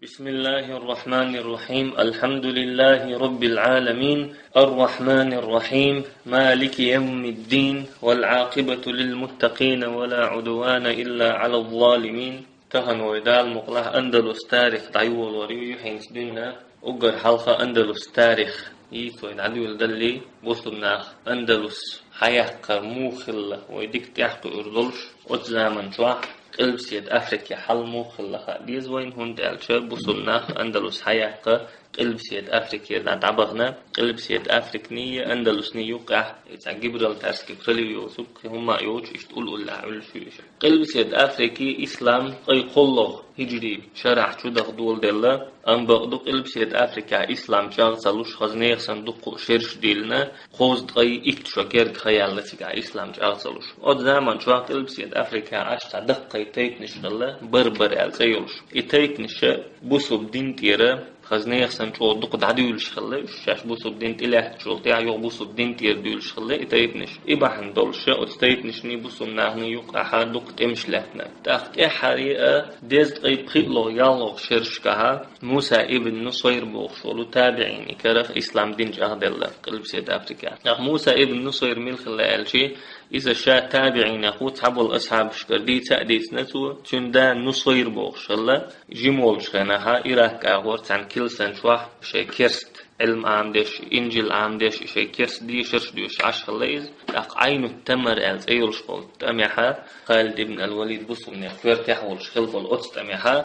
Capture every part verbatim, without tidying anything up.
بسم الله الرحمن الرحيم. الحمد لله رب العالمين. الرحمن الرحيم. مالك يوم الدين. والعاقبة للمتقين ولا عدوان إلا على الظالمين. Тахан вай Дала мукъалахь Андалус тарих дӀайолор ю, юххьанца дуьйна уггар хьалха Андалус тарих йийца вай дӀадуьйладале, бусулба нах Андалус хьаяккхар муха хилла вай дика тӀехь кхуьур долуш, оцу заман чохь Къилбаседа Африкехь хьал муха хилла хаа деза вайна, хӀунда аьлча бусулба нах Андалус хьаяккха Къилбаседа Африкера дӀа-, дӀабахана, Къилбаседа Африкний, Андалусний юккъехь, и цхьа Гибралтарский пролив йоцург, кхин хӀумма а йоцуш, иштта уллуллехь Ӏуьллуш ю иша. Къилбаседа Африки ислам ткъе кхоалгӀа хиджри шарахь чу даха доладелла, амма бакъду Къилбаседа Африкехь ислам чӀагӀ ца луш, хаза нехан санна дуккха а шераш дийлина, кхузткъе итт шо герга хан яьлла цигахь ислам чӀагӀ ца луш. Оцу заман чохь Къилбаседа Африкехь Ӏаш цхьа даккхий тайпанаш хилла, барбар аьлла цӀе йолуш. И тайпанаш бусулба дин тӀера хаза нехан санна чӀогӀа дукха дӀадуьйлуш хилла, уьш шаьш бусулба дин тӀелаьцначул тӀаьхьа юха бусулба дин тӀера дуьйлуш хилла и тайпанаш. И бахьана долуш оцу тайпанашний бусулба наханий юккъехьа дукха тӀемаш лаьттина. ТӀаккха тӀаьххьара а дезткъе пхиъалгӀа-ялхалгӀа шерашкахьа Муса ибн Нусайр бохуш волу табиӀиний карах ислам дин чӀагӀделла Къилбаседа Африкехь. ТӀаккха Муса ибн Нусайр мила хилла аьлчи, иза ша табиӀинех ву, цхьаболу асхьабашкара дийца а дийцина цо, цуьнан да Нусайр бохуш хилла, жима волчу хенахьа Ирак агӀор цхьана килсан чохь шайн керст Ӏилма Ӏамадеш, инжил Ӏамадеш, шайн керст дешарш а доьшуш Ӏаш хилла иза. ТӀаккха Ӏайну Тамар аьлла цӀе йолуш болу тӀамехьа Халид ибн ал-Валид бусулба нехан коьртехь волуш хилла болу оцу тӀамехьа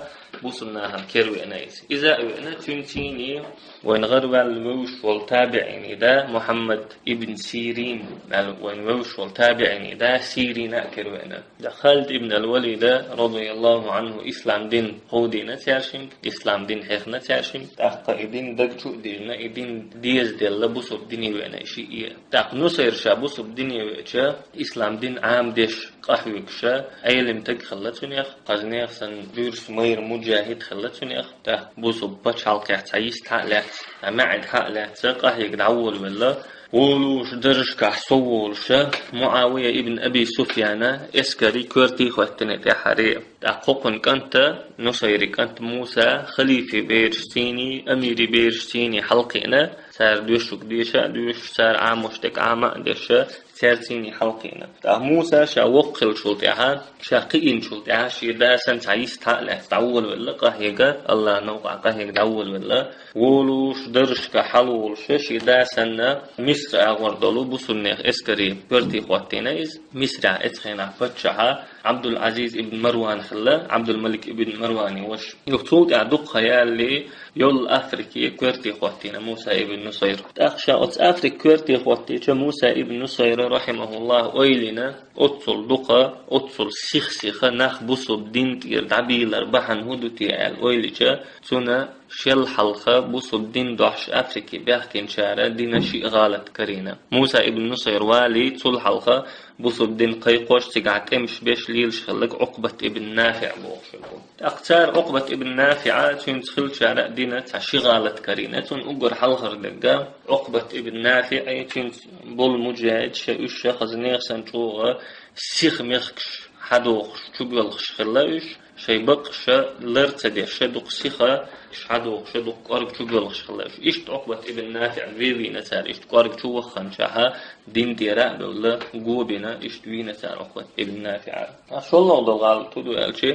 бусулба нахана кера веана иза. Иза а веана, цуьнан цӀийний вайна гӀараваьлла вевзаш волу табиӀиний да Мухьаммад ибн Сирин аьлла вайна вевзаш волу табиӀиний да Сирина а кера веана. Халид ибн ал-Валида, радияллаху Ӏанху, ислам дин хьулдийна цаьршимма, ислам дин хьехна цаьршимма, тӀаккха и дин даг чу а диллина, и дин дезаделла бусулба дине веана и шиъ а. ТӀаккха Нусайр ша бусулба дине веача, ислам дин Ӏамадеш къахьоьгуша, Ӏелим таг хилла цуьнех, хаза нехан санна буьрса майра муджахид хилла цуьнех, тӀаккха бусулба пачхьалкхехь цхьа йист хьа а лаьцна, цхьа маьӀда хьа а лаьцна, къахьега дӀаволавелла, волуш даржашкахь сов волуша, МуӀавия ибн Аби Суфьяна эскаре коьрте хӀоьттина тӀаьххьара. ТӀаккха кху кхуьнан кӀанта, Нусайри кӀант Муса, халифе бераш цӀийний, амире бераш цӀийний хьалакхиъна, цара доьшург деша а доьшуш, цара Ӏамош дерг Ӏама а деша, цаьрца цӀийний хьалакхиъна. ТӀаккха Муса ша воккха хиллачул тӀаьхьа, ша кхиъначул тӀаьхьа, шен да санна цхьа йист хьа а лаьцна дӀаволавелла къахьега, АллахӀан новкъахь къахьега дӀаволавелла. Волуш, даржашкахь хьалаволуша, шен да санна Миср агӀор долу бусулба нехан эскаре коьрте хӀоттийна иза. Мисрехь эцу хенахь паччахьа Ӏабдул-Ӏазиз ибн Марван хилла, Ӏабдул-Малик ибн Марвани ваша. Юха цул тӀаьхьа дукха хан ялале, йолу Африке коьрте хӀоттийна Муса ибн Нусайр. ТӀаккха ша оцу Африка коьрте хӀоттийча Муса ибн Нусайра, рахьимахуллахӀ, ойла йина, оццул дукха, оццул сих-сиха нах бусулба дин тӀера дӀабийлар бахьана хӀун ду те аьлла ойла йича, цунна шел хьалха бусулба дин дохьуш Африке баьхкинчара дина шиъ гӀалат карийна. Муса ибн Нусайр валий, цул хьалха бусулба дин кхайкхош, цигахь тӀемаш беш лелаш хилларг Ӏукъбат ибн НафиӀ бохуш верг ву. ТӀаккха цара Ӏукъбат ибн НафиӀа, цуьнца хиллачара а дина цхьа ши гӀалат карийна. Цунна уггар хьалхара дерг Ӏукъбат ибн НафиӀи, цуьнца болу муджахидаш, уьш ша хаза нехан санна чӀогӀа сиха мехкаш хьадохуш, чугоьлхуш хилла уьш. Шайн бакъ ша лар ца деш, ша дукха сиха, ша хьадохуш, ша дукха кӀорга чугоьлхуш хилла уьш. Иштта Ӏукъбат ибн НафиӀ вевийна цара, иштта кӀорга чу вахханчохьа, дин тӀера а бевлла, го бина, иштта вийна цара Ӏукъбат ибн НафиӀа. ШолгӀа долу гӀалат хӀун ду аьлча,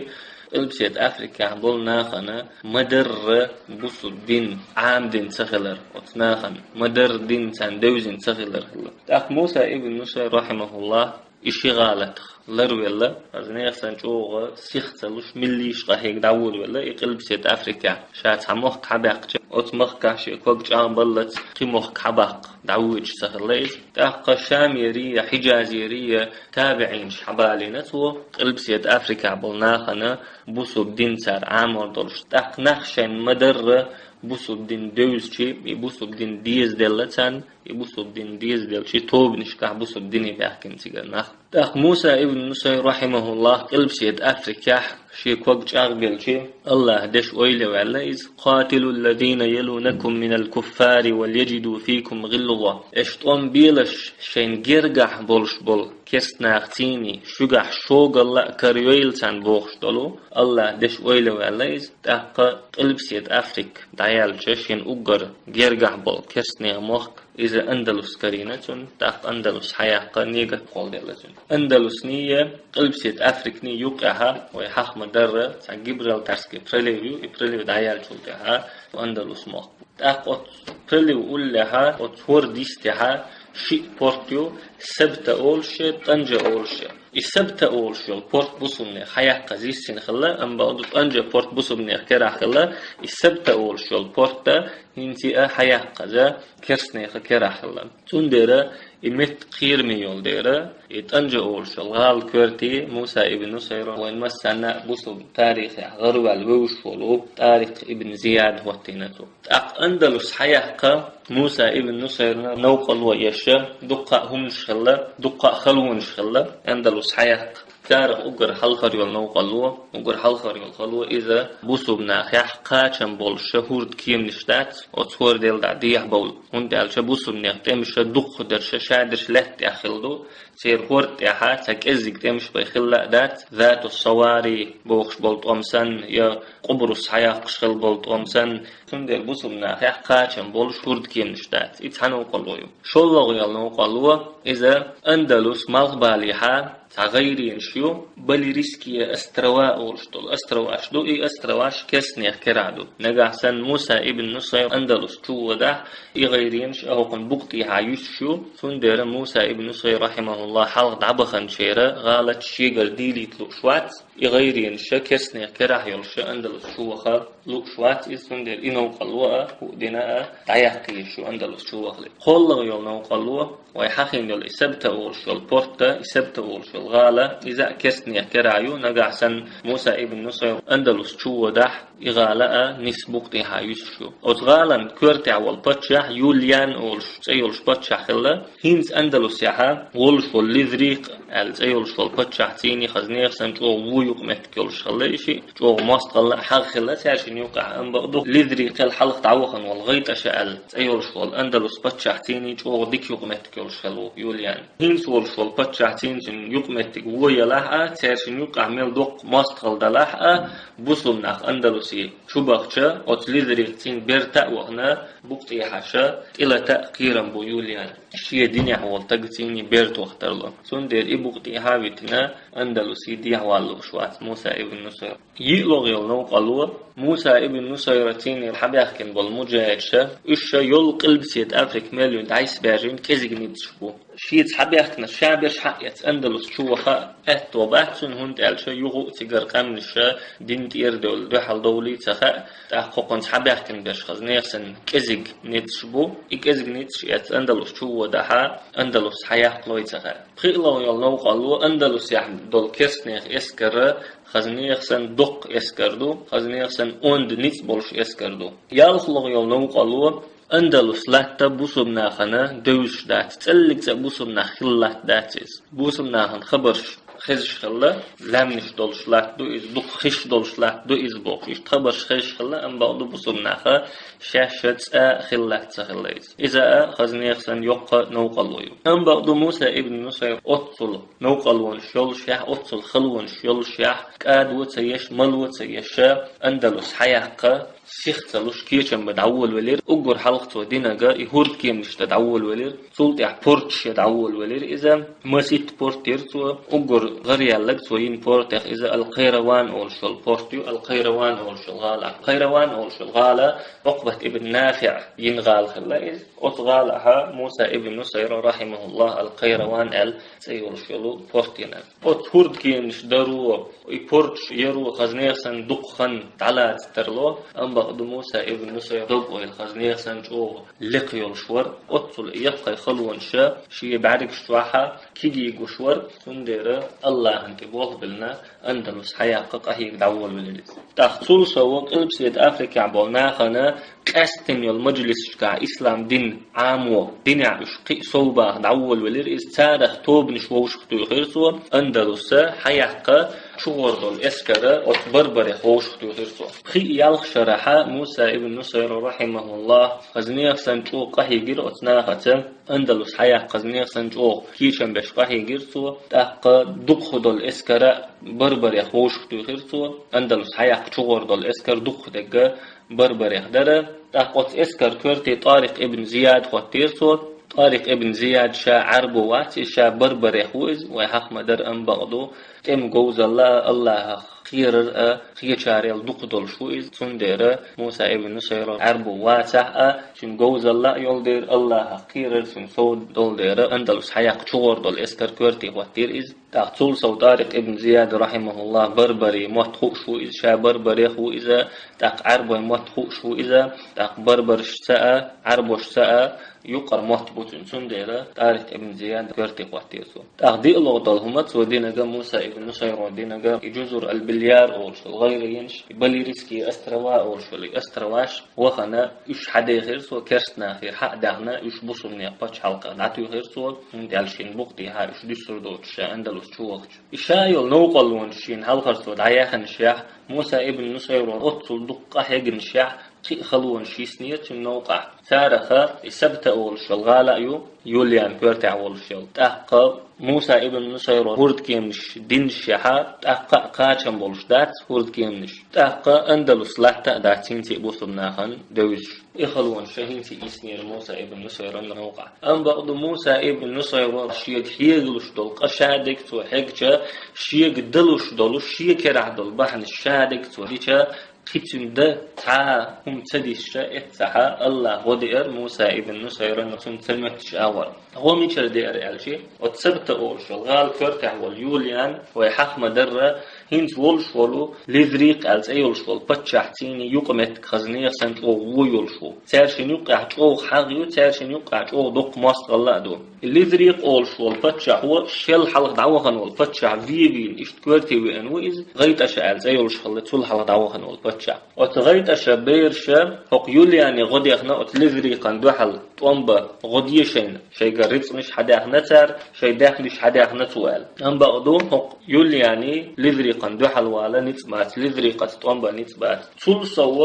Къилбаседа Африкехь болу нахана ма-дарра бусулба дин Ӏамадина ца хилар, оцу нахана ма-дарра дин царна девзина ца хилар хилла. ТӀаккха Муса ибн Нусайр, рахьимахуллахӀ, и ши гӀалатах ларвелла, хаза нехан санна чӀогӀа сих ца луш, милла йиш къахьега дӀаволавелла и Къилбаседа Африкехь. Ша цхьа мохк хьабаьккхича, оцу махкахь шен ког чӀагӀбаллалц кхин мохк хьабаккха дӀавоьдуш ца хилла иза. ТӀаккха Шамерий я Хьиджазерий я табиӀинаш хьабалийна цо, Къилбаседа Африкехь болу нахана бусулба дин цара Ӏамор долуш. ТӀаккха нах шайна ма-дарра бусулба дин девзачи, и бусулба дин дезаделла царна, и бусулба дин дезаделчи тобанашкахь бусулба дине баьхкина цигара нах. ТӀаккха Муса ибн Нусайр, рахьимахуллахӀ, Къилбаседа Африкехь Шен ког чӀагӀбелча, Аллахь деш ойла ваьлла иза: «قاتلوا الذين يلونكم من الكفار وليجدوا فيكم غلظة». Эш тӀом белаш шайн гергахь болуш болу керст нах цӀийний, шуьгахь шогалла а кара йойла царна бохуш долу, Аллахь деш ойла ваьлла иза. ТӀаккха Къилбаседа Африка дӀаяьлча, шен уггар гергахь болу керст нехан мохк, иза Андалус карийна цунна, тӀаккха Андалус хьаяккха нигат кхолделла цунна. Андалусний, Къилбаседа Африкний юккъехьа, вай хьахма дарра, цхьа Гибралтарский пролив ю, и пролив дӀаяьллачул тӀаьхьа Андалус мохк бу. ТӀаккха оцу пролив уллехьа, оцу хӀорда йистехьа шиъ порт ю, Сабта олуш, ТӀанжа олуш. И Сабта олуш йолу порт бусулбанех хьаяккхаза йиссина хилла, амма бакъду ТӀанжа порт бусулбанех керахь хилла, и Сабта олуш йолу порт а хӀинца а хьаяккхаза керст нехан керахь хилла. Цундела и меттиг кхераме йолу дела, и ТӀанжа олуш йолу гӀала коьрте Муса ибн Нусайра вайн массарна а бусулба тарихехь гӀараваьлла вевзаш волу Тарикъ ибн Зияд хӀоттийна цо. ТӀаккха Андалус хьаяккха Муса ибн Нусайрна новкъарло еш дуккха а хӀуманаш хилла, дуккха а халонаш хилла Андалус хьаяккха. Царах уггар хьалхара йолу новкъарло, уггар хьалхара йолу хало иза бусулба нахехь кхачам болуш хӀорда кеманаш дац, оцу хӀордел дӀа дехьабовла. ХӀунда аьлча бусулбанех тӀемаш дукхахдерш шадерш лаьтта тӀехь хилла ду, церан хӀорда тӀехьа цхьа кӀеззиг тӀемаш бен хилла а дац, Зату Савари бохуш болу тӀом санна, я Къубрус хьаяккхаш хилла болу тӀом санна. Цундела бусулба нахехь кхачам болуш хӀорда кеманаш дац. И цхьа новкъарло ю. ШоллагӀа йолу новкъарло иза Андалус малхбалехьа цхьа гӀайренаш ю, Балерийские острова олуш долу островаш ду, и островаш керст нехан керахь ду. Нагахь санна Муса ибн Нусайр Андалус чу водахь, и гӀайренаш а хӀокхуьнан букъа тӀехьа юьсуш ю, цундела Муса ибн Нусайр, рахьимахуллахь, хьалха дӀабаханчеран гӀалат шегара дийлийта лууш вац, и гӀайренаш а керст нехан керахь йолуш Андалус чу ваха лууш вац иза, цундела и новкъарло а, хӀуъа дина а дӀаяккха езаш ю Андалус чу вахале. КхоаллагӀа йолу новкъарло, вай хьахийна йолу и Сабта олуш йолу порт а, и Сабта олуш йолу гӀала, иза а керст нехан керахь ю, нагахь санна Муса ибн Нусайр Андалус чу водахь, и гӀала а нийса букъа тӀехьа юьсуш ю. Оцу гӀалан коьртехь волу паччахь Юлиан олуш цӀе йолуш паччахь хилла, хӀинца Андалусехьа волуш волу Лизрикъ аьлла цӀе йолуш волу паччахь цӀийний хаза нехан санна чӀогӀа вон юкъаметтиг йолуш хилла и шиъ, чӀогӀа мостагӀалла а хьагӀ хилла цаьршинна юккъехь, амма бакъду Лизрикъел хьалха дӀавахана волу ГӀайтӀаша аьлла цӀе йолуш волу Андалус паччахь цӀийний чӀогӀа дика юкъаметтиг йолуш хилла ву Юлиан. ХӀинца волуш волу паччахь цӀийний юкъаметтиг вон ялахь а, цаьршинна юккъехь мел доккха мостагӀалла далахь а, бусулба нах Андалусе чу бахча, оцу Лизрикъ цӀийна берта а вахана, букъа тӀехьа ша тӀелата а кхерам бу Юлиан. Шен динехь волу стаг цӀийний берта вахтарло. Цундела и букъа тӀехьа а витина, Андалусе дехьавала лууш вац Муса ибн Нусайр. ЙиълагӀа йолу новкъарло, Муса ибн Нусайра цӀийний хьабаьхкина болу муджахӀидаш, уьш ша йолу Къилбаседа Африка мел ю дӀасабаьржина кӀезиг ницкъаш бу. Шеца хьабаьхкинарш ша берш хьаэца Андалус чу ваха аьтто бац цуьнан, хӀунда аьлча юха а цигара къаьмнаш дин тӀера девлла дуьхьал довлий ца хаьа, тӀаккха хӀокхунца хьабаьхкина берш хаза нехан санна кӀезиг ницкъаш бу. И кӀезиг ницкъаш эцна Андалус чу водахьа, Андалус хьаяккхалой ца хаьа. ПхоьалгӀа йолу новкъарло, Андалусехь долу керст нехан эскар хаза нехан санна доккха эскар ду, хаза нехан санна онда ницкъ болуш эскар ду. ЯлхалгӀа йолу новкъарло, Андалус латта бусулба нахана девзаш дац, цӀаллиг цӀа бусулба нах хилла латта дац иза. Бусулба нахана хабарш хезаш хилла, лаьмнаш долуш латта ду иза, дукха хиш долуш латта ду иза бохуш. Иштта хабарш хезаш хилла, амма бакъду бусулба наха шаьш цӀа хилла латта ца хилла иза. Иза а хаза нехан санна йоккха новкъарло ю. Амма бакъду Муса ибн Нусайр оццул новкъарлонаш йолушехь, оццул халонаш йолушехь, кӀадо ца еш, мало ца еш, Андалус хьаяккха, сих ца луш, кечам бан дӀаволавелира, уггар хьалха цо динарг и хӀордкеманаш дан дӀаволавелира, цул тӀаьхьа порташ ян дӀаволавелира иза, масийтта порт яра цо, уггар гӀараяьлларг цо йина портех иза Ал-Кхайраван олуш йолу порт ю, Ал-Кхайраван олуш йолу гӀала. Кхайраван олуш йолу гӀала Ӏукъбат ибн НафиӀ йина гӀала хилла иза. Оцу гӀалахьа Муса ибн Нусайра, рахьимахуллахь, Ал-Кхайраван аьлла цӀе йолуш йолу порт йина. Оцу хӀордкеманаш даро, и порташ яро хаза нехан санна дукха хан дӀалаца тарло, амма бакъду Муса ибн Нусайр дог-ойла хаза нехан санна чӀогӀа лекха йолуш вара. Оццул и яккхий халонаш шен бӀаьргаш чохьа кегий гуш вара, цундела Аллахьан тӀе болх биллина, Андалус хьаяккха къахьега дӀаволавелира иза. ТӀаккха цул сов Къилбаседа Африкехь болу нахана къаьстина йолу мажлисашкахь ислам дин Ӏамо динехь уьш кхин а сов баха дӀаволавелира иза, царах тобанаш вовшахтуьйхира цо, Андалуса хьаяккха чугӀор долу эскар оцу Барбарех вовшахтуьйхира цо. Пхи-ялх шарахь Муса ибн Нусайр, рахьимахуллахӀ, хаза нехан санна чӀогӀа къахьийгира оцу нахаца Андалус хьаяккха, хаза нехан санна чӀогӀа кийчам беш къахьийгира цо. ТӀаккха дукха долу эскар Барбарех вовшахтуьйхира цо. Андалус хьаяккха чугӀор долу эскар дукха дерг Барбарех дара. ТӀаккха оцу эскар коьрте Тарикъ ибн Зияд хӀоттийра цо. Тарикъ ибн Зияд ша Ӏарбо вац, иза ша Барбарех ву иза, вай хьаха ма-дарра, амма бакъду, тӀеман говзалла а, Аллахьах кхерар а кхечарел дукха долуш ву иза. Цундела Муса ибн Нусайр Ӏарбо вацахь а, цуьнан говзалла а йолу дела, Аллахьах кхерар цуьнан сов долу дела, Андалус хьаяккха чугӀор долу эскар коьрте хӀоттийра иза. ТӀаккха цул сов Тарикъ ибн Зияд, рахьимахуллахӀ, Барбарийн мотт хууш ву иза, ша Барбарех ву иза, тӀаккха Ӏарбойн мотт хууш ву иза, тӀаккха барбаршца а, Ӏарбошца а юкъара мотт бу цуьнан. Цундела Тарикъ ибн Зияд коьрте хӀоттийра цо. ТӀаккха диълагӀа долу хӀума цо динарг, Муса ибн Нусайро динарг, и Джузур аль-Бильяр олуш долу гӀайгӀанаш, и Балийрийские острова олуш долу и островаш вахана, уьш хьадехира цо, керста нахера хьа а даьхна, уьш бусулбанех пачхьалкхех дӀатуьйхира цо, хӀунда аьлча шена букъ тӀехьа уьш дуьсур доцуш ша Андалус чу вахча. И ша йолу новкъарлонаш шена хьалхара цо дӀаяьхнашехь, Муса ибн Нусайро оццул дукха къахьегнашехь, кхин а халонаш йиснера цуьнан новкъахь. Царах и Сабта олуш йолу гӀала а ю, Юлиан коьртехь волуш йолу. ТӀаккха Муса ибн Нусайро хӀордкеманаш динашехь, тӀаккха а кхачам болуш дац хӀордкеманаш. ТӀаккха Андалус латта а дац хӀинца а бусулба нахана девзаш. И халонаш ша хӀинца а йиснера Муса ибн Нусайран новкъахь. Амма бакъду, Муса ибн Нусайро шега хьегалуш долу къа ша дерг цо хьегча, шега далуш долу, шен керахь долу бахьанаш ша дерг цо дича, кхин цуьнан дан цхьа а хӀума ца дисча, эццахьа Аллахьа гӀо деара Муса ибн Нусайрана цунна ца моьттуш агӀор. ГӀо мичара деара аьлча, оцу Сабта олуш йолу гӀала коьртехь волу Юлиан, вай хьаха ма-дарра, хӀинца волуш волу Лизрикъ аьлла цӀе йолуш волу паччахь, цуьнан юкъаметтиг хаза нехан санна чӀогӀа вон йолуш ву. Цаьршинна юккъехь чӀогӀа хьагӀ ю, цаьршинна юккъехь чӀогӀа доккха мостагӀалла а ду. И Лизрикъ олуш волу паччахьо, шел хьалха дӀавахана волу паччахь вен вийна, иштта коьрте веана ву иза, ГӀайтӀаша аьлла цӀе йолуш хилла цул хьалха дӀавахана волу паччахь. Оцу ГӀайтӀаша бераша хӀокху Юлиане гӀо дехна оцу Лизрикъан дуьхьал тӀом бан гӀо де шайна, шайгара рицкъанаш хьадаьхна цара, шайн даьхнаш хьадаьхна цо аьлла. Амма бакъду, хӀокху Юлиане Лизрикъан дуьхьал вала ницкъ бац, Лизрикъаца тӀом бан ницкъ бац. Цул сов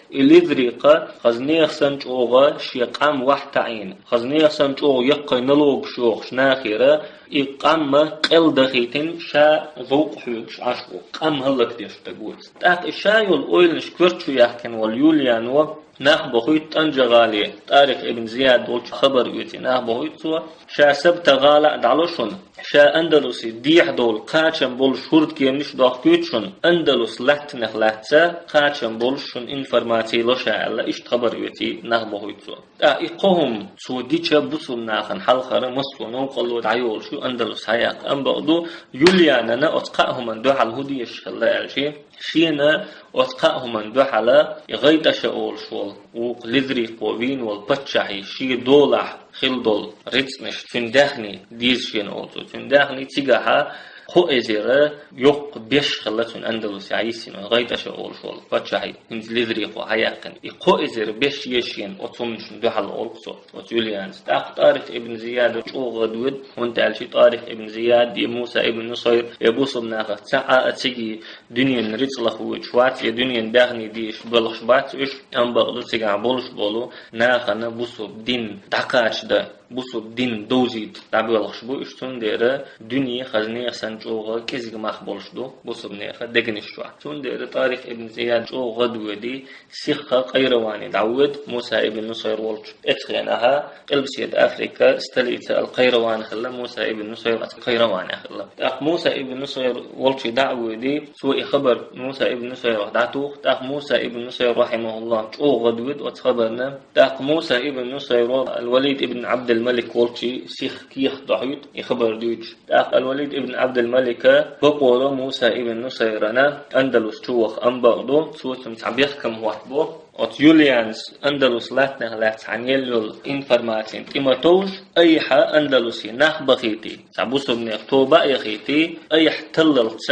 и Лизрикъа хаза нехан санна чӀогӀа шен къам вахь таӀийна, хаза нехан санна чӀогӀа яккхий налогаш йохуш нахера, и къам ма къел дахийтина, ша зовкъ хьоьгуш Ӏаш ву, къам хӀаллакдеш стаг ву иза. ТӀаккха и ша йолу ойланаш коьрта чу яьккхина волу Юлиано нах бохуьйту ТӀанжа-гӀале, Тарикъ ибн Зияд волчу хабар оьций нах бохуьйту цо, ша Сабта-гӀала а дӀало шуна, ша Андалусе дехьадовла кхачам болуш хӀордкеманаш дохкуьйту шуна, Андалус латтанех лаьцна кхачам болуш шуна информаци ло ша аьлла, иштта хабар оьций нах бохуьйту цо. ТӀаккха и кхо хӀума цо дича, бусулба нахана хьалхара массо а новкъарло дӀайолуш ю Андалус хьаяккха. Амма бакъду, Юлианана оцу кхаа хӀуманна дуьхьал хӀун дезаш хилла аьлча, шена оцу кхаа хӀуманна дуьхьала и ГӀайтӀаша олуш волу, вукху Лизрикъо вийна волу паччахье шен долахь хилла долу рицкъанаш, цуьнан даьхни деза шена олу цо. Цуьнан даьхни цигахьа кхо эзар йоккха беш хилла цуьнан Андалусехь йиссина, ГӀайтӀаша олуш волу паччахье, хӀинца Лизрикъо хьаяьккхина. И кхо эзар беш еза шена оцу хӀуманашна дуьхьал олу цо, оцу Юлианца. ТӀаккха Тарикъ ибн Зияда чӀогӀа гӀадвоьду, хӀунда аьлча Тарикъ ибн Зияд я Муса ибн Нусайр, я бусулба нахах цхьа а цига дуьненан рицкъ лахвойтуш вац, я дуьненан даьхни дезаш боьлхуш бац уьш, амма бакъду цигахь болуш болу нахана бусулба дин дӀакхачадан, бусулба дин довзийта дӀабоьлхуш бу уьш, цундела дуьне хаза нехан санна чӀогӀа кӀезиг мах болуш ду бусулба нехан дегнаш чохь. Цундела Тарикъ ибн Зияд чӀогӀа гӀадвоьдий, сихха Къайраване дӀавоьду Муса ибн Нусайр волчу. Оцу хенахьа Къилбаседа Африка, столица Аль-Къайраван хилла, Муса ибн Нусайр оцу Къайраванехь хилла. ТӀаккха Муса ибн Нусайр волчу дӀа а воьдий, цо и хабар Муса ибн Нусайрах дӀатуху. ТӀаккха Муса ибн Нусайр, рахьимахуллахӀ, чӀогӀа гӀадвоьду оцу хабарна. ТӀаккха Муса ибн Нусайро Аль-Валид ибн Ӏабдул-Малик волчу сиха кехат дохьуьйту и хабар дуьйцуш. ТӀаккха Аль-Валид ибн Ӏабдул-Малика бакъора Муса ибн Нусайрана Андалус чу ваха, амма бакъду, цо цунна цхьа бехкам хӀоттабо. Оцу Юлианца Андалус латтанех лаьцна хьан елла йолу информацина тӀе ма товжа, айхьа Андалусе нах бахийтий, цхьа бусулба нехан тоба а яхийтий, айхьа таллалц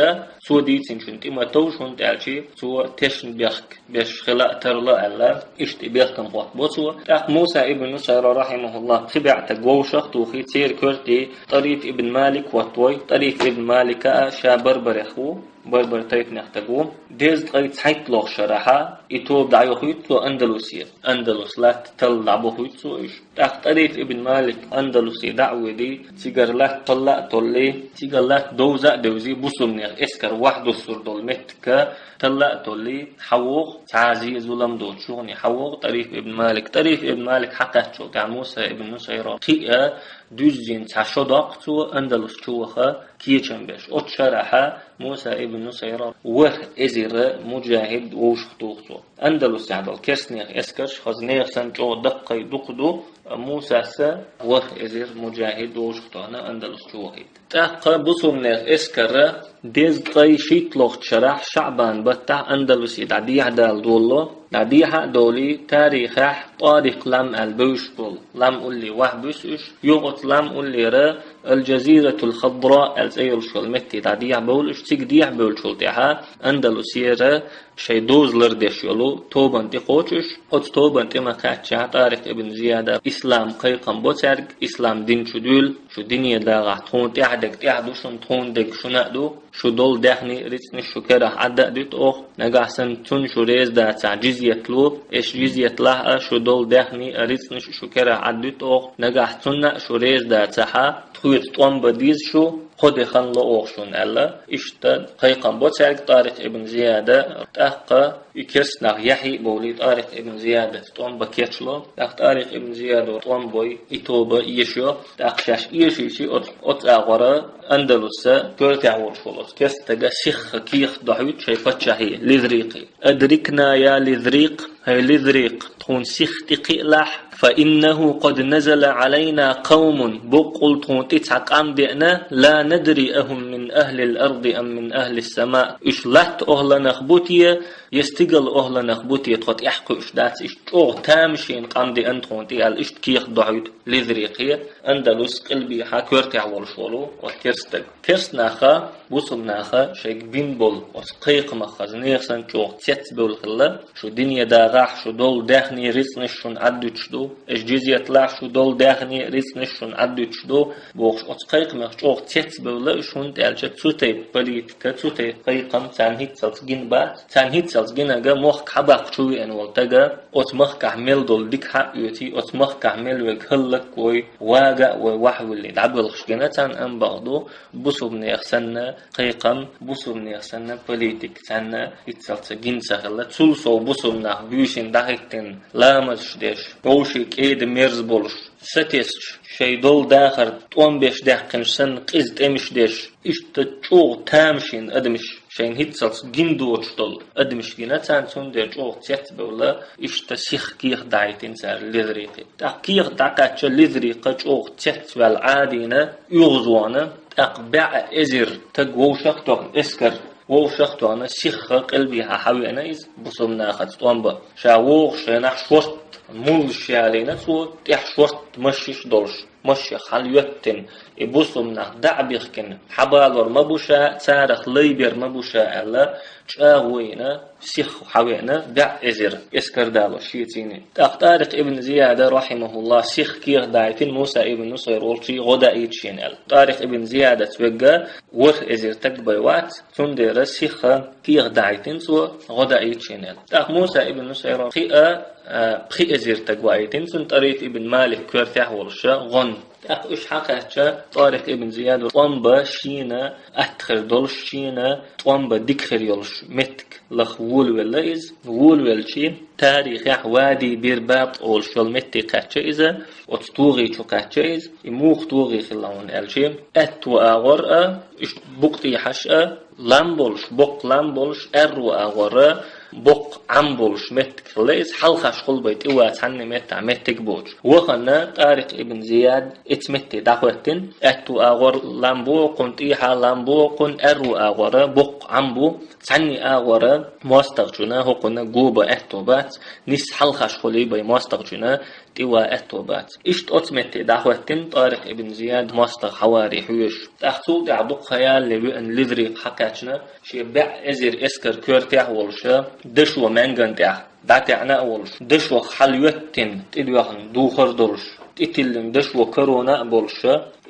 цо дийцинчунна тӀе ма товжа, хӀунда аьлча цо тешнабехк беш хила а тарла аьлла, иштта и бехкам хӀоттабо цо. ТӀаккха Муса ибн Нусайра, рахьимахуллахӀ, пхи бӀе стаг вовшах а тухий, церан коьрте ТӀариф ибн Малик хӀоттавой, ТӀариф ибн Малика а ша Барбарех ву. Барбар тайпанех стаг ву. Дезткъе цхьайттлагӀча шарахьа и тоба дӀайохуьйту цо Андалусе. Андалус латта талла дӀабохуьйту цо уьш. ТӀаккха ТӀариф ибн Малик Андалусе дӀа а воьдий, цигара латта талла а толлий, цигара латта довза а девзий, бусалбанех эскар вахьдуссур долу меттиге талла а толлий, хьавогӀу, цхьа а зе-зулам доцуш юхана хьавогӀу ТӀариф ибн Малик. ТӀариф ибн Малик хьакхаьччул тӀаьхьа Муса ибн Нусайра кхиъна дуьззина цхьа шо доккху цо Андалус чу ваха кечам беш. Оцу шарахьа Муса ибн Нусайра ворхӀ эзар муджахид вовшахтуху цо. Андалусехь долу керстанех эскарш хаза нехан санна чӀогӀа даккхий дукха ду, Мусас ворхӀ эзар муджахид вовшахтохна Андалус чу вахийта. ТӀаккха бусалбанех эскар дезткъе шийтталгӀачу шарахь ШаӀбан баттахь Андалусе дӀадехьадала долало, дӀадехьа а долий, тарихехь ТӀарикъ лам аьлла бевзаш болу лам улле вахьа буьсу уьш. Юха оцу лам уллера Аль-Джазиратуль-Хадра аьлла цӀе йолуш йолу метте дӀадехьабевлла уьш. Цига дехьабевллачул тӀаьхьа Андалусера шайн доза лардеш йолу тобанна тӀе кхочу уьш. Оцу тобанна тӀе ма-кхаьччехь, ТӀарикъ ибн Зияда ислам кхайкхам бо цаьрга, ислам дин чу дуьйла, шу дине дагӀахь, тхуна тӀехь дерг тӀехь ду шуна, тхуна дерг шуна а ду, шу долу даьхни а, рицкъанаш шу карахь Ӏадда а дуьту оха, нагахь санна цунна шу реза дацахь, джизйат ло, эш джизйат лахь а, шу долу даьхни а, рицкъанаш а шу карахь Ӏадда дуьту оха, нагахь цунна а шу реза дацахьа, тхоьца тӀом бан деза шу, кхо де хан ло оха шуна аьлла, иштта кхайкхам бо цаьрга ТӀарикъ ибн Зияда. ТӀаккха и керстанах яхьий а бовлий, ТӀарикъ ибн Зиядаца тӀом бан кечло. ТӀаккха ТӀарикъ ибн Зияда тӀом бой, и тоба эшайо. ТӀаккха шаьш эшийча оцу, оцу агӀора Андалуса коьртехь волуш волу оцу керста стага сихха кехат дохьуьйту шайн паччахье Лизрикъе. «Адрикна, я Лизрикъ, хӀай Лизрикъ, тхуна сихха тӀекхиалахь, фа иннаху къад назала Ӏалайна къавмун, боккъал тхуна тӀе цхьа къам деана, ла надри ахум мин ахлил арди ам мин ахлис сама». Уьш латта охӀланах бу те, я стигала охӀланах бу те, тхо тӀаьхьакхуьуш дац, иштта чӀогӀа тамашийна къам деана тхуна тӀе аьлла, иштта кехат дохьуьйту Лизрикъе, Андалус къилбехьа коьртехь волуш волу оцу керста стага. Керста наха, бусалба наха шайга бина болу оцу кхайкхамах хаза нехан санна чӀогӀа цецбевлла хилла, шу дине дагӀахь, шу долу даьхни, рицкъанаш шуна Ӏадда дуьтуш ду, эш джизйат лахь, шу долу даьхни, рицкъанаш шуна Ӏадда дуьтуш ду, бохуш, оцу кхайкхамах чӀогӀа цецбевлла уьш, хӀунда аьлча цу тайпа политика, цу тайпа кхайкхам царна хӀинццалц гина бац. Царна хӀинццалц гинарг мохк хьабаккха чу веана волу стага, оцу махкахь мел долу дика хьаоьций, оцу махкахь мел верг хӀаллаквой, вага а вой, вахьа вуьллий дӀабоьлхуш гина царна, амма бакъду, бусалба нехан санна кхайкхам, бусалба нехан санна политика царна хӀинццалц гина ца хилла. Цул сов бусалба нах буьйсанна дӀахӀиттина, ламазаш деш, вовшийн кӀеда-мерза болуш, сатесча, шайн долу дахар тӀом беш даьккхинчу санна, къиза тӀемаш деш, иштта чӀогӀа тамашийна адамаш, шайна хӀинццалц гина доцуш долу адамаш гина царна, цундела чӀогӀа цецбевлла, иштта сихха кехат дахьийтина цара Лизрикъе. ТӀаккха кехат дӀакхаьчча, Лизрикъ чӀогӀа цецваьлла Ӏадийна, оьгӀазвахана, тӀаккха бӀе эзар стаг вовшах а тохна, эскар вовшах а тохна, сихха къилбехьа хьавеана иза, бусалба нахаца тӀом бан. Ша вогӀуш хенахь шортта муллаш ялийна цо, тӀехь шортта машинаш долуш, машинех хьалайоьттина, и бусалба нах дӀа а бихкина, хьабалор ма бу ша, царах лай бер ма бу ша аьлла, чӀагӀо йина, сихха хьавеана бӀе эзар эскар далош шеца йина. ТӀаккха ТӀарикъ ибн Зияда, рахьимахуллахӀ, сихха кехат дахьийтина Муса ибн Нусайр волчу гӀо даийта шена аьлла. ТӀарикъ ибн Зиядаца верг ворхӀ эзар стаг бен вац, цундела сихха кехат дахьийтина цо, гӀо даийта шена аьлла. ТӀаккха Муса ибн Нусайра кхиъна, а, пхи эзар стаг ваийтина цунна, ТӀариф ибн Малик коьртехь волуш гӀо. ТӀаккха уьш хьакхаьчча, ТӀарикъ ибн Зияда тӀом бан шена атта хир долуш, шена тӀом бан дика хир йолуш меттиг лаха волавелла иза. Волавелча, тарихехь Вади Бир Бат олуш йолу метте кхаьчча иза, оцу тогӀи чу кхаьчча иза. И муха тогӀи хилла хьуна аьлча, аьтту агӀор а, иштта букъ тӀехьаш а, лам болуш, боккха лам болуш, аьрру агӀор а, боккха Ӏам болуш меттиг хилла иза, хьалхаш хул бен тӀе ван цхьанна меттехь меттиг боцуш. Вахана ТӀарикъ ибн Зияд эцу метте дӀахӀоьттина, аьтту агӀор лам бу кхунна, тӀехьа лам бу кхунна, аьрру агӀор а боккха Ӏам бу, цхьанна агӀор а мостагӀчунна хӀокхунна го бан аьтто бац, нисса хьалхаш хуьлий бен мостагӀчунна тӀе ван аьтто бац. Иштта оцу метте дӀахӀоьттина ТӀарикъ ибн Зияд мостагӀа хьаваре хьоьжуш. ТӀаккха цул тӀаьхьа дукха хан ялале веана Лизрикъ хьакхаьчна, шен бӀе эзар эскар коьртехь а волуш, дашо маьнган тӀехь дӀатаьӀна а волуш, дашох хьалайоьттина, тӀедоьхна духар а долуш, тӀетиллина дашо корона а болуш,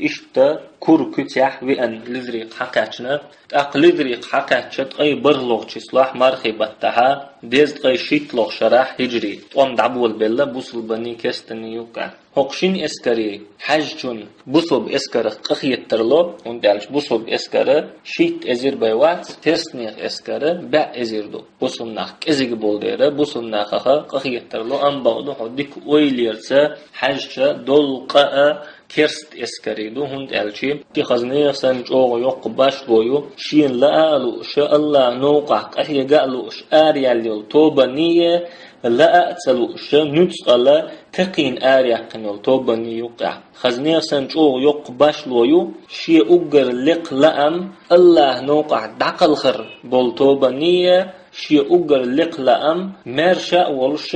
Иштта кура куьцехь веана лизрикъ хьакхаьчна. ТӀаккха лизрикъ хьакхаьчча ткъе бархӀлагӀча числохь мархий баттахь, дезткъе шийтталагӀча шарахь хьиджри, тӀом дӀаболабелла бусулбанийн, керстанийн юккъехь. ХӀокху шина эскаре хьаьжчунна бусулба эскарах къахетар ло, хӀунда аьлча бусулба эскар шийтта эзар бен вац, керстанех эскар бӀе эзар ду. Бусулба нах кӀезиг болу дела, бусулба нахах къахетар ло, амма бакъду хьо дика ойлаярца хьаьжча, долу къа а керста эскаре ду, хӀунда аьлча и хаза нехан санна чӀогӀа йоккха башло ю, шена лаа а лууш, Аллахьан новкъахь къахьега а лууш, араяьлла йолу тобанийн, лаа а ца лууш, нуьцкъала такхийна араяьккхина йолу тобанийн юккъехь. Хаза нехан санна чӀогӀа йоккха башло ю, шен уггар лекха лаам Аллахьан новкъахь дӀакхалхар болу тобанийн, шен уггар лекха лаам маьрша а волуш,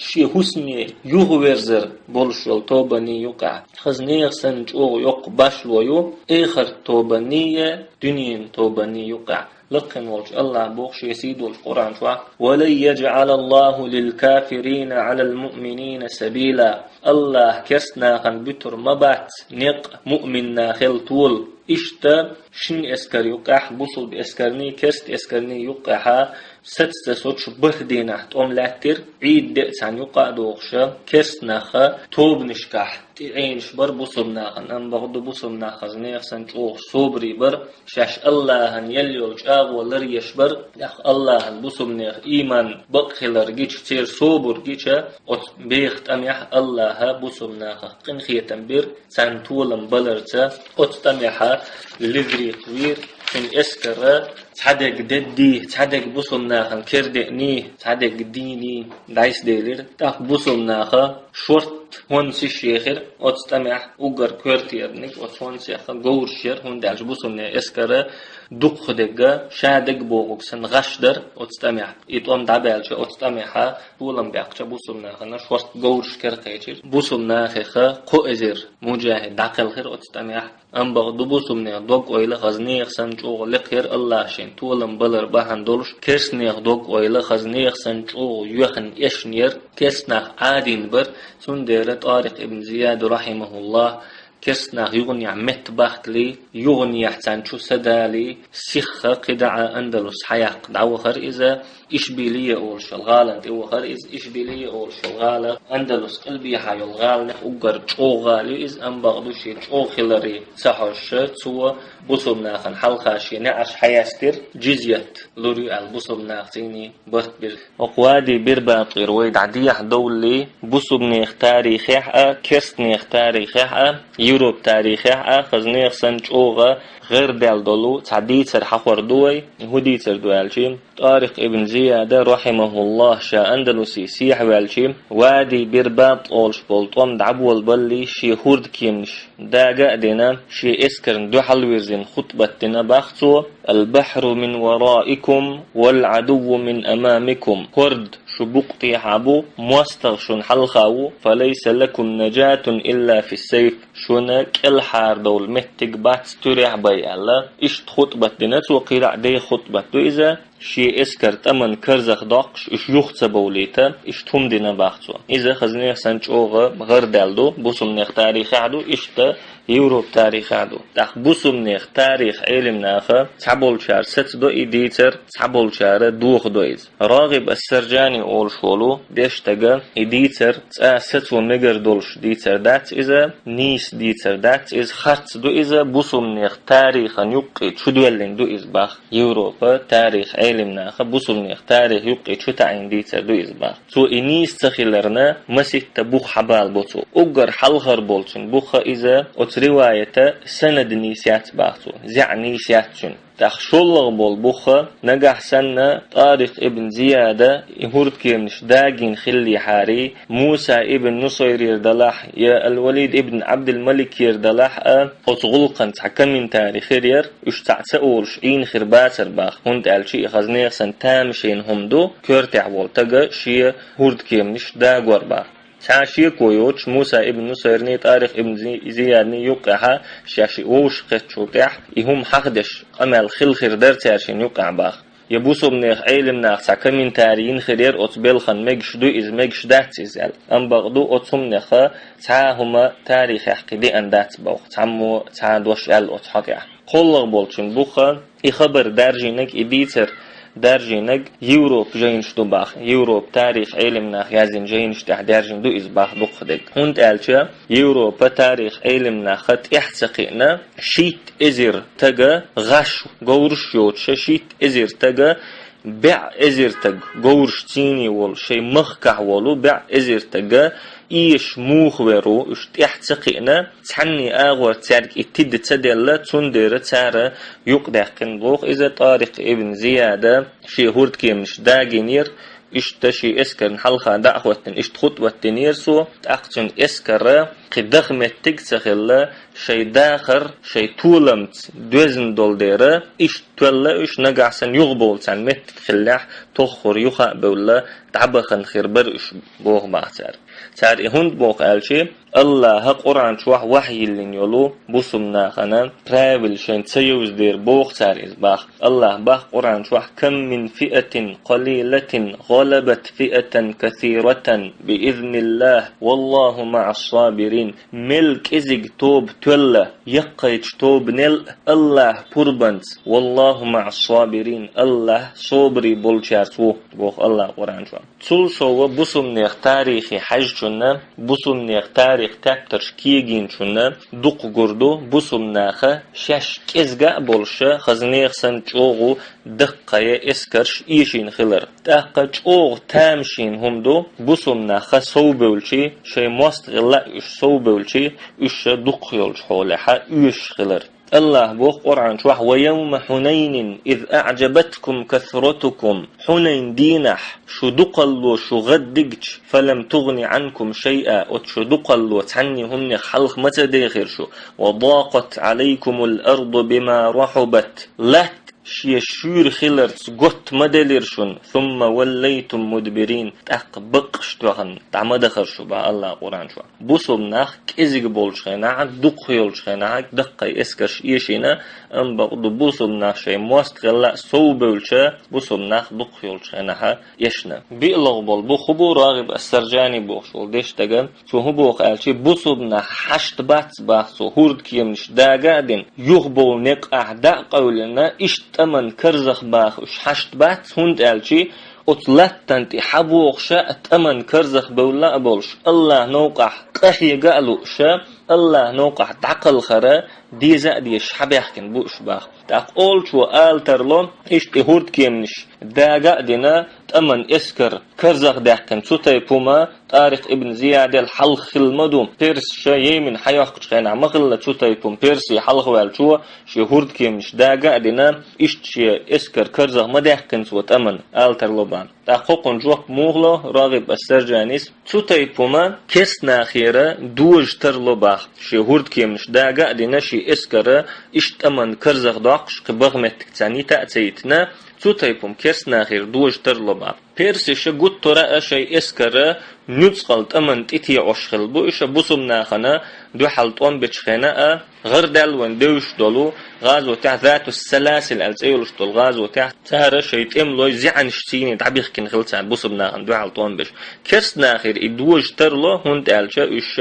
шен хӀусаме юхаверзар болуш йолу тобанийн юккъехь. Хаза нехан санна чӀогӀа йоккха башло ю эхарт тобанийн, дуьненан тобанийн юккъехь. Лакхина волчу Аллахьа боху шен сий долчу Къуръан чохь: «Ва лан яджӀала Аллаху лил кафирина Ӏалал муъминина сабила». Аллахьа керста нахана буьтур ма бац некъ муъмин нахал тола. Иштта шина эскар юккъехь, бусулба эскарний, керста эскарний юккъехьа саца ца соцуш бархӀ дийнахь тӀом лаьттира, Ӏийд де а царна юккъа а дохуш, керста нах тобанашкахь тӀеӀенаш бара бусулба нахана, амма бакъду бусулба нах хаза нехан санна чӀогӀа собаре бара, шаьш Аллахьан елла йолу чӀагӀо ларъеш бара, тӀаккха Аллахьан бусулба нехан ийман бакъ хилар гича, церан собар гича, оцу беха тӀамехь Аллахьа бусулба нахах къинхетам бира, царна толам баларца, оцу тӀамехьа лизрикъ вийра, шина эскара цхьадерг деддий, цхьадерг бусулба нахана кердеъний, цхьадерг дийний дӀасаделира. ТӀаккха бусулба наха шорт хӀонсаш ехира оцу тӀамехь, уггар коьртаниг оцу хӀонсех говраш яра, хӀунда аьлча бусулба нехан эскара дукхахдерг ша дагабогӀург санна гӀаш дара оцу тӀамехь. И тӀом дӀабаьлча оцу тӀамехьа толам баьккхича бусулба нахана шорт говраш кара кхечира. Бусулба нахеха кхо эзар муджахӀид дӀакхелхира оцу тӀамехь. Амма бакъду бусулба нехан дог-ойла хаза нехан санна чӀогӀа лекха яра, Аллахьа шена толам балар бахьана долуш, керста нехан дог-ойла хаза нехан санна чӀогӀа йоьхна эшна яра, керста нах Ӏадийна бара, цундела ТӀарикъ ибн Зияд, рахьимахуллахь, керста нах юханехь меттабахкале, юханехь царна чу са дале, сихха кхидӀа а Андалус хьаяккха дӀавахара иза, Ишбилия олуш йолу гӀалана тӀе вахара иза, Ишбилия олуш йолу гӀала Андалус къилбехьа йолу гӀаланех уггар чӀогӀа гӀала ю иза, амма бакъду шен чӀогӀа хиларе ца хьожуш, цо бусулба нахана хьалха шен неӀарш хьаяьстира, джизьят лур ю аьлла, бусулба наха цӀийне барт бира. ХӀокху Вади БирбатӀера вай дӀадехьа довллий, бусулба нехан тарихехь а, керста нехан тарихехь а, Европа тарихехь а хаза нехан санна чӀогӀа гӀардаьлла долу цхьа дийцар хьахор ду вай. ХӀун дийцар ду аьлча, ТӀарикъ ибн Зияда, рахьимахуллахь, ша Андалусе сехьаваьлча, Вади БирбатӀ олуш болу тӀом дӀаболабаллий, шен хӀордкеманаш дага а дина, шен эскарна дуьхьал вирзина хутбат дина бах цо: «Ал-бахьру мин вараикум, вал-Ӏадувву мин амамикум». ХӀорд шу букъа тӀехьа бу, мостагӀа шуна хьалха ву, «фа лайса лакум наджатун илла фис-сайф». Шуна кӀелхьардовла меттиг бац туьрехь бай аьлла. Иштта хутбат дина цо, кхидӀа а деха хутбат ду иза. Шен эскар тӀаман карзахдоккхуш, уьш юха ца бовлийта, иштта хӀума дина бах цо. Иза хаза нехан санна чӀогӀа гӀардаьлла ду, бусулба нехан тарихехь а ду, иштта Европа тарихехь а ду. ТӀаккха бусулба нехан тарихан Ӏелам наха цхьаболчара сацадо и дийцар, цхьаболчара дохадо иза. РагӀиб ас-Сарджани олуш волу дешна стага и дийцар цкъа сацо мегар долуш дийцар дац иза, нийса дийцар дац иза, харц ду иза, бусулба нехан тарихана юккъе чудоьллина ду иза бах. Европа тарихан Ӏелам наха бусулба нехан тарихана юккъе чу таӀийна дийцар ду иза бах. Цо и нийса ца хиларна, масийтта бух хьабалабо цо. Уггар хьалхара болчун буха иза, оцу риваятан санад нийса яц бах цо, зӀе нийса яц цуьнан. ТӀаккха шоллагӀа болу буха, нагахь санна ТӀарикъ ибн Зияда и хӀордкеманаш дагийна хиллехьарий, Муса ибн Нусайрера делахь я Ал-Валид ибн Ӏабдул-Маликера делахь а, оцу гӀуллакхана цхьа комментарий хир яра, уьш цхьаъ ца олуш Ӏийна хир бацара бах, хӀунда аьлча и хаза нехан санна тамашийна хӀума ду, коьртехь волу стага шен хӀордкеманаш дагор бах. Цхьа шеко йоцуш, Муса ибн Нусайрний, ТӀарикъ ибн Зи-, Зиядний юккъехьа шаьш и вовшахкхеттачул тӀаьхьа и хӀума хьахдеш къамел хила хир дара цаьршинна юккъехь бах. Я бусулбанех Ӏелимнаха цхьа комментарий йина хир яра оцу белхан, мегаш ду иза, мегаш дац иза аьлла. Амма бакъду оцу хӀуманеха цхьа а хӀума тарихехь кхин деана дац боху, цхьаммо цхьа а дош аьлла оцу хьокъехь. КхоалгӀа болчун буха и хабар даржийнарг, и дийцар даржийнарг Европа жайнаш ду баха. Европа тарих Ӏелимнаха язйина жайнаш тӀехь даржийна ду иза баха дукхахдерг. ХӀунда аьлча Европа тарих Ӏелимнаха тӀехь ца кхиъна, шийтта эзар тага гӀаш, говраш йоцуша, шийтта эзар тага, бӀе эзар таг говраш цӀийне волу, шайн махкахь волу бӀе эзар тага эша муха вер ву, уьш тӀехь ца кхиъна, цхьанний агӀор цаьрга и тида ца делла, цундела цара юкъадаьккхина боху иза. ТӀарикъ ибн Зияда шен хӀурдкеманаш дагийнера, иштта шен эскарна хьалха дӀа а хӀоттина, иштта хутӀбат динера цо, тӀаккха цуьнан эскара кхин даха меттиг а ца хилла, шайн дахар, шайн толамца доьзна долу дера, иштта тоьлла уьш, нагахь санна юхабовла царна меттиг хиллехь, тоххара юха а бевлла, дӀабахана хир бара уьш, боху баха цара. Цара и хӀунда боху аьлча, Аллаха Къуръан чохь вахьйиллина йолу бусулбанахана правил шайн ца йовза дера боху цара иза баха. Аллаха баха Къуръан чохь: «Кам мин фиатин къалилатин гӀалабат фиатан касиратан би изниллах, валлаху маӀас-сабирин». Мел кӀезиг тоба тоьлла яккхайчу тобанел Аллаха пурбанца, валлаху маӀас-сабирин, Аллах собаре болчаьрца ву, боху Аллаха Къуръан чохь. Цул сова бусулбанех тарихе хьаьжчунна, бусулбанех тарих тептарш кегийначунна дукха гур ду бусулбанаха шаьш кӀезга а болуша, хазанех санна чӀогӀа даккхий эскарш эшийна хилар. ТӀаккха чӀогӀа тамашийна хӀума ду бусулбанаха совбевлчи, шайн мостагӀалла а уьш совбевлчи, уьш дукха йолчу хьолехьа оьшуш хилар. Аллаха боху Къуръан чохь: «Ва явма Хьунайнин, из аӀжабаткум касратукум». Хьунайн дийнахь шу дукхалло шу гӀаддигча, «фалам тугӀни Ӏанкум шайъа», оцу шу дукхалло цхьанний хӀуманех хьалха ма ца дехира шу, «ва дакъат Ӏалайкумул арду бима рахьубат». Латта шен шуьйра хиларца готта ма делира шуна, «сумма валлайтум мудбирин», тӀаккха баккъаш тоьхна дӀа ма дахара шу баха Аллаха Къуръан чохь. Бусулбанах кӀезиг болчу хенахь, дукха йолчу хенахь даккхий эскарш эшийна, амма бакъду бусулбанах шайн мостагӀалла а совбевлча, бусулбанах дукха йолчу хенахьа эшна. БиълагӀа болу бу хӀун бу РагӀиб ас-Саржани бохуш волу дешна стага, цо хӀун боху аьлча, бусулбанах хьашт бац баха цо хӀурдкеманаш дага а дина, юхабовла некъахь дӀа а къевлина, иштта тӀаман карзах баха уьш хьашт бац, хӀунда аьлча оцу латтана тӀе хьабохуша а тӀаман карзах бевлла а болуш, Аллаха новкъахь къахьега а лууша, Аллаха новкъахь дӀакхалхара деза а дезаш хьабаьхкина бу уьш баха. ТӀаккха олучо ала тарло, иштта и хӀурдкеманаш дага а дина, тӀаман эскар карзах даьккхина цу тайпа хӀума ТӀарикъ ибн Зиядел хьалха хилла ма ду, персаша Йемен хьайоккхучу хенахь ма хилла цу тайпа хӀума, перси хьалха ваьллачо шен хӀурдкеманаш дага а дина, иштта шен эскар карзах ма даьккхина цо тӀаман, ала тарло бан. ТӀаккха хӀокхунна жоп муха ло РагӀиб ас-Саржанис? Цу тайпа хӀума керстанахера дожа тарло баха, шен хӀурдкеманаш дага а дина, шен эскара иштта тӀаман карзах доккхуш, кхин баха меттиг царна йита а ца йитина, цу тайпа хӀума керстанахера дожа тарло баха. Персиша гуттара а шайн эскара нуьцкъала тӀаман тӀетеӀош хилла бу, иша бусулбанахана дуьхьал тӀом бечу хена а, гӀардаьлла вайн девзаш долу гӀазотехь, Затус-Саласил аьлла цӀе йолуш долу гӀазотехь, цара шайн тӀемалой зеӀанаш цийний дӀабихкина хилла цара бусулбанахана дуьхьал тӀом беш. Керстанахера и дожа тарло, хӀунда аьлча уьш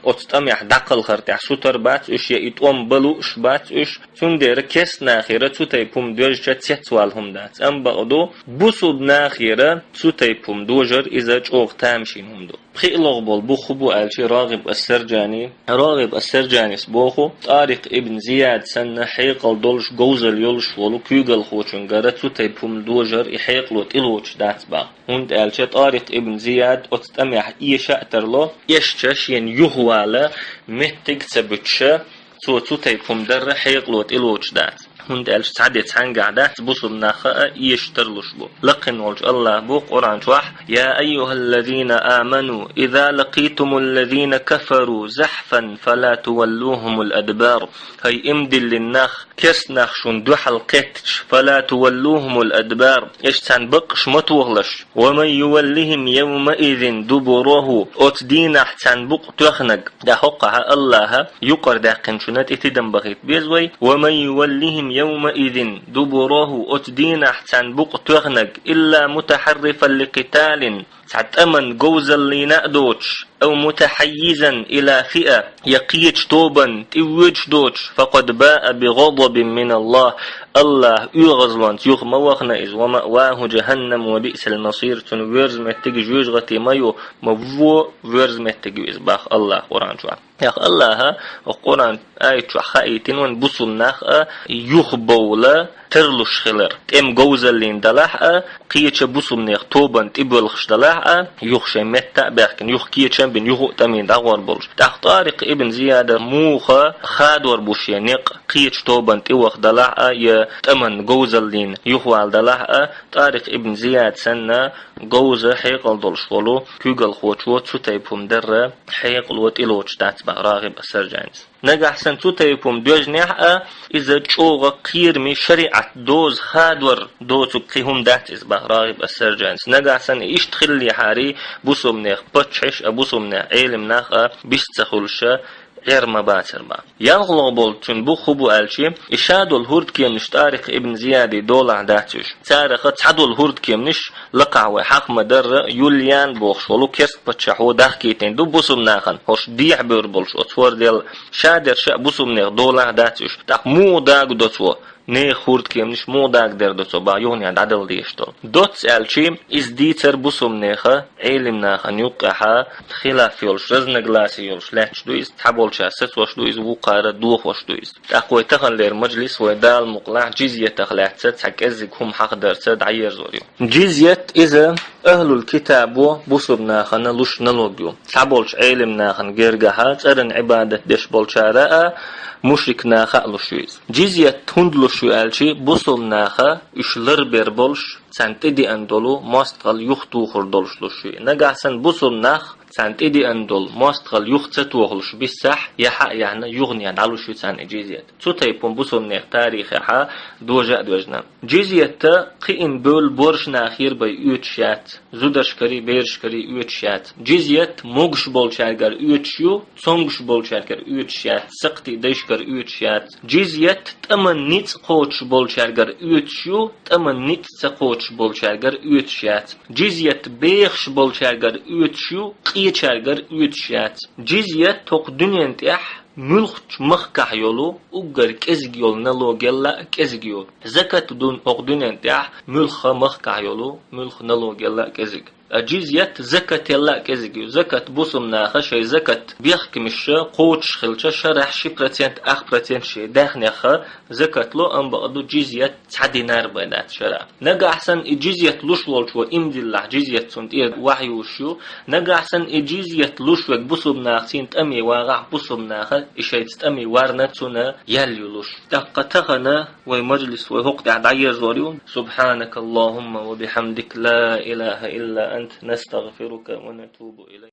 оцу тӀамехь дӀакхалхар тӀехь сутар бац уьш, я и тӀом бан лууш бац уьш, цундела керстанахера цу тайпа хӀума доьжча цецвала хӀума дац. Амма бакъду, бусулбанахера цу тайпа хӀума дожар иза чӀогӀа тамашийна хӀума ду. ПхиълагӀа болу бу хӀун бу аьлча РагӀиб ас-Саржани, РагӀиб ас-Саржанис боху, ТӀарикъ ибн Зияд санна хьекъал долуш, говзалла йолуш волу куьйгалхочуьнгара цу тайпа хӀума дожар и хьекъало тӀелоцуш дац баха. ХӀунда аьлча ТӀарикъ ибн Зияд оцу тӀамехь эша а тарло, эшча шена юхавала меттиг а ца буьтуша, цо цу тайпа хӀума дарра хьекъало тӀелоцуш дац. ХӀунда аьлча цхьа де цхьаьнгахь дац бусулбанах а эша тарлуш бу. Лакхина волчу Аллаха бу Къуръан чохь: «Я айюхаллазина аману, иза лакъитумуллазина кафару захфан, фала туваллухумул адбар». ХӀай иман диллина нах, керстанах шуна дуьхьал кхеттача, «фала туваллухумул адбар», аша царна баккъаш ма тохалаш. «Ва ман юваллихим явмаизин дубураху», оцу дийнахь царна букъ тоьхнарг, тӀаккха хӀокхахьа Аллаха юкъара даьккхинчунна тӀе тидам бахийта беза вай, «ва ман юваллихим يومئذ دبره, оцу дийнахь царна букъ тоьхнарг, إلا متحرفا لقتال, цхьа тӀаман говзаллина а доцуш, أو متحيزا إلى فئة, я кхечу тобанна тӀе воьдуш доцуш, فقد باء بغضب من الله, АллахӀан оьгӀазлонца юха ма вахана иза, ومأواه جهنم وبئس المصير, цуьнан воьрзу меттиг жоьжахати ма ю, ма вон воьрзу меттиг ю иза, боху АллахӀа Къуръан чохь. ТӀаккха АллахӀа оцу Къуръан аят чохь хаийтина вайн бусулба нах а юхабовла тарлуш хилар. ТӀеман говзаллина далахь а, кхечу бусулба нехан тобанна тӀебоьлхуш далахь а, юха шайн метта а баьхкина, юха кечам а бина, юха а тӀаме дӀагӀор болуш. ТӀаккха ТӀарикъ ибн Зияда муха хадор бу шен некъ, кхечу тобанна тӀеваха далахь а, я тӀаман говзаллина юхавала далахь а, ТӀарикъ ибн Зияд санна говза хьекъал долуш волу куьйгалхочо цу тайпа хӀума дарра хьекъало тӀелоцуш дац, боху РагӀиб ас-Саржанис. Нагахь санна цу тайпа хӀума доьжнехь а, иза чӀогӀа кхераме шариӀат доза хадор доцург кхин хӀума дац иза, боху РагӀиб ас-Саржанис. Нагахь санна иштта хиллехьара, бусулба нехан паччахьаш а, бусулба нехан Ӏелам нах а бист ца хуьлуш а, Ӏер ма бацара, боху. ЯлхалгӀа болчун бу хӀун бу аьлча, и ша долу хӀордкеманаш ТӀарикъ ибн Зиядан долахь дац уьш. Царах цхьадолу хӀордкеманаш лакхахь вай хьаха ма-дарра, Юлиан бохуш волу керста паччахьо дахкийтина ду бусулба нахана, хӀорш дехьабевр болуш оцу хӀордел, ша дерш а бусулба нехан долахь дац уьш. ТӀаккха муха дагадо цо? Нехан хӀордкеманаш муха дагадер ду цо, боху, юханехьа дӀадала дезаш долу? Доцца аьлча, иза дийцар бусулба нехан Ӏелам нахана юккъехьа хилаф йолуш, разногласи йолуш лаьтташ ду иза, цхьаболчара сацош ду иза, вукхара дохош ду иза. ТӀаккха вай таханлера мажлис вай Дала мукъалахь джизйатах лаьцна цхьа кӀеззиг хӀума хьахадарца дӀаерзор ю. Джизйат иза ахӀлул китабо бусулба нахана луш налог ю. Цхьаболчу Ӏелам нахана гергахьа, цӀаран Ӏибадат деш болчара а, мушрик наха а луш ю иза. Джизйат хӀунда луш ю аьлча, бусулба наха уьш ларбер болуш, царна тӀедеана долу мостагӀалла юхатухур долуш луш ю. Нагахь санна бусулба нах царна тӀедеана долу мостагӀалла юха ца тухуш бисахь, яхьа а яхьна, юханехьа дӀалуш ю царна и джизйат. Цу тайпа хӀума бусулба нехан тарихехьа дожа а доьжна. Джизйат кхиъна бевлла боьрша нахера бен оьцуш яц, зударшкарий, берашкарий оьцуш яц. Джизйат могуш болчаьргара оьцуш ю, цомгуш болчаьргара оьцуш яц, сакхтий дайшкара оьцуш яц. Джизйат тӀаман ницкъ кхочуш болчаьргара оьцуш ю, тӀаман ницкъ ца кхочуш болчаьргара оьцуш яц. Джизйат бехаш болчаьргара оьцуш ю, къечаьргара оьцуш яц. Джизйат хӀокху дуьнен тӀехь муьлххачу махкахь йолу уггар кӀезиг йолу налогелла а кӀезиг ю. Закат ду хӀокху дуьнен тӀехь муьлхха махкахь йолу муьлхха налогелла а кӀезиг. А джизйат закателла а кӀезиг ю. Закат бусулба наха шайн закат бехкамаш кхочуш хилча, шарахь ши процент, ах процент шайн даьхнех закат ло, амма бакъду джизйат цхьа динар бен дац шарахь. Нагахь санна и джизйат луш волчо иман диллахь, джизйат цунна тӀера вахьа юуш ю. Нагахь санна и джизйат луш верг бусулба нах цунна тӀаме вагӀахь, бусулба наха и шайца тӀаме варна цунна ял ю луш. ТӀаккха тахана вай мажлис вай хӀокху тӀехь дӀаерзор ю. سبحانك اللهم وبحمدك، لا إله إلا أنت، نستغفرك ونتوب إليك.